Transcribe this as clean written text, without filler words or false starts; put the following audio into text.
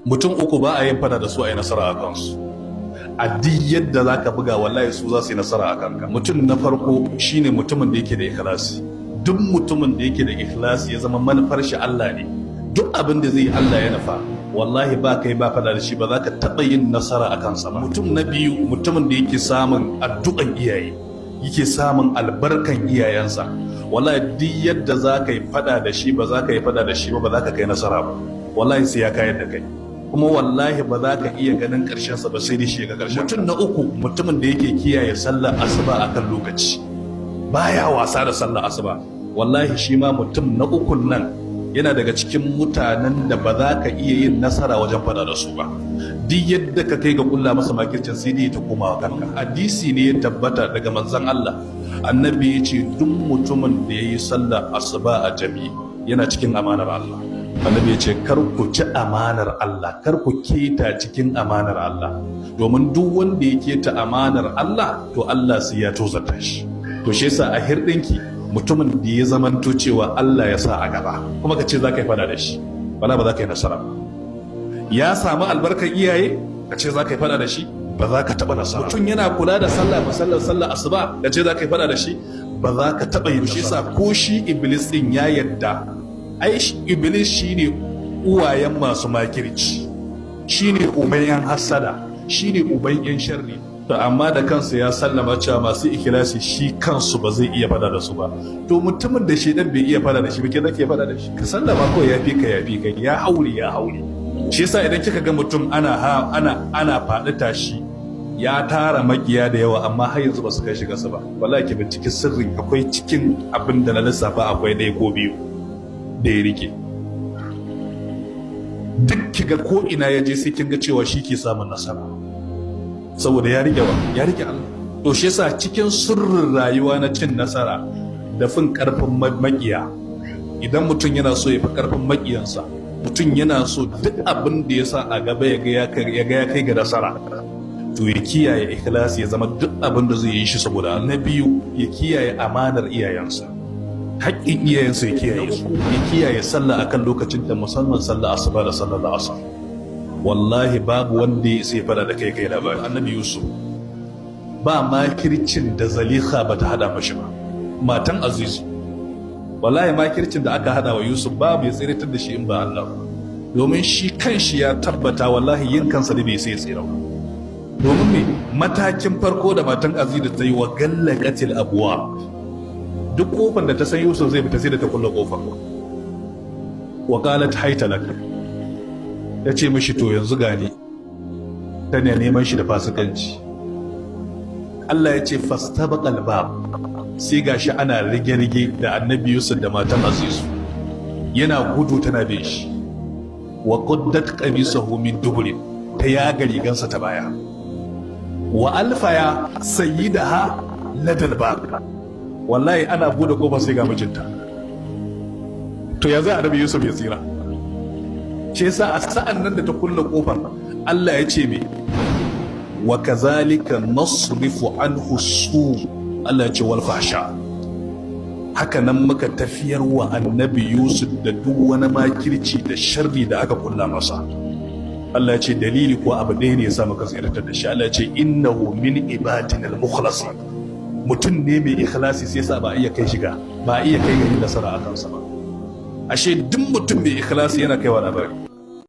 Mutum uku ba a yin fada da su a yi nasara a kansu. A duk yadda za ka buga, wallahi su za su yi nasara a kanka. Mutum na farko shine mutumin da yake da ikhlasi. Duk mutumin da yake da ikhlasi, ya zama manufar shi Allah ne, duk abin da zai yi Allah ya nufa, wallahi ba kai ba fada da shi, ba za ka taɓa yin nasara a kansa ba. Mutum na biyu, mutumin da yake samun addu'an iyaye, yake samun albarkan iyayensa, wallahi duk yadda za ka yi fada da shi, ba za ka yi fada da shi ba, ba za ka kai nasara ba. Wallahi sai ya kayar da kai, kuma wallahi ba za ka iya ganin ƙarshensa ba, sai dai shi ga ƙarshen. Mutum na uku, mutumin da yake kiyaye sallar asuba akan lokaci, baya wasa da sallar asuba. Wallahi shi ma mutum na ukun nan yana daga cikin mutanen da ba za ka iya yin nasara wajen fada da su ba. Duk yadda ka kai ga kulla masa makircin, sai dai ta komawa kanka. Hadisi ne ya tabbata daga manzon Allah. Annabi ya ce duk mutumin da ya yi sallar asuba a jami'i yana cikin amanar Allah. Annabi ya ce kar ku ci amanar Allah, kar ku keta cikin amanar Allah, domin duk wanda ya keta amanar Allah, to Allah sai ya tozarta shi. To shi yasa a hirɗinki, mutumin da ya zamanto cewa Allah ya sa a gaba, kuma ka ce za ka yi fada da shi, bala ba za ka yi nasara ba. Ya samu albarkar iyaye, ka ce za ka yi fada da shi, ba za ka taɓa nasara. Mutum yana kula da sallah, musallar sallah asuba, ka ce za ka yi fada da shi, ba za ka taɓa yin. Shi yasa ko shi Iblis din ya yadda, ai Iblis shine uwayen masu makirci, shine uban yan hassada, shine uban yan sharri. To amma da kansa ya sallama cewa masu ikhlasi shi kansu ba zai iya fada da su ba. To mutumin da shi dan bai iya fada da shi ba, ke zake fada da shi? Ka sallama kawai, ya fi ka, ya fi ka, ya haure, ya haure. Shi yasa idan kika ga mutum ana ha ana ana faɗi tashi, ya tara makiya da yawa, amma har yanzu ba su kai shiga su ba, wallahi ki binciki sirrin. Akwai cikin abin da na lissafa, akwai ɗaya ko biyu da ya rike. Duk kiga ko ina ya je, sai kin ga cewa shi ke samun nasara, saboda ya rike wa ya rike Allah. To shi yasa cikin sirrin rayuwa na cin nasara da fin karfin makiya, idan mutum yana so ya fi karfin makiyansa, mutum yana so duk abin da ya sa a gaba ya ga ya kai ga nasara, to ya kiyaye ikhlasi, ya zama duk abin da zai yi shi saboda. Na biyu, ya kiyaye amanar iyayensa, haƙƙin iyayensa ya kiyaye su, ya kiyaye sallah akan lokacin da, musamman sallah asuba da sallar asar. Wallahi babu wanda ya sai fada da kai kai labari. Annabi Yusuf, ba makircin da Zaliha bata hada mashi ba, matan Azizu. Wallahi makircin da aka hada wa Yusuf, babu ya tsiratar da shi in ba Allah ba, domin shi kanshi ya tabbata wallahi yin kansa da bai sai tsira ba. Domin me? Matakin farko da matan Azizu ta yi wa غلقت الأبواب, duk kofar da ta san Yusuf zai fita, sai da ta kulle kofar. وقالت هيت لك, ya ce mishi to yanzu gani tana neman shi da fasikanci. Allah ya ce فاستبقا الباب, sai gashi ana rige-rige da Annabi Yusuf da matan Azizu, yana gudu tana bin shi. وقدت قميصه من دبر, ta yaga rigansa ta baya. وألفيا سيدها لدى الباب, wallahi ana bude kofa sai ga mijinta. To ya zai Annabi Yusuf ya tsira? Shi yasa a sa'an nan da ta kulle kofar, Allah ya ce me? وكذلك نصرف عنه السوء, Allah ya ce والفحشاء. Haka nan muka tafiyar wa Annabi Yusuf da duk wani makirci da sharri da aka kulla masa. Allah ya ce dalili ko abu ɗaya ne ya sa muka tsiratar da shi. Allah ya ce إنه من عبادنا المخلصين. Mutum ne mai ikhlasi, sai sa ba iya kai shiga, ba iya kai ga yin nasara a kansa ba. Ashe duk mutum mai ikhlasi yana kaiwa labari.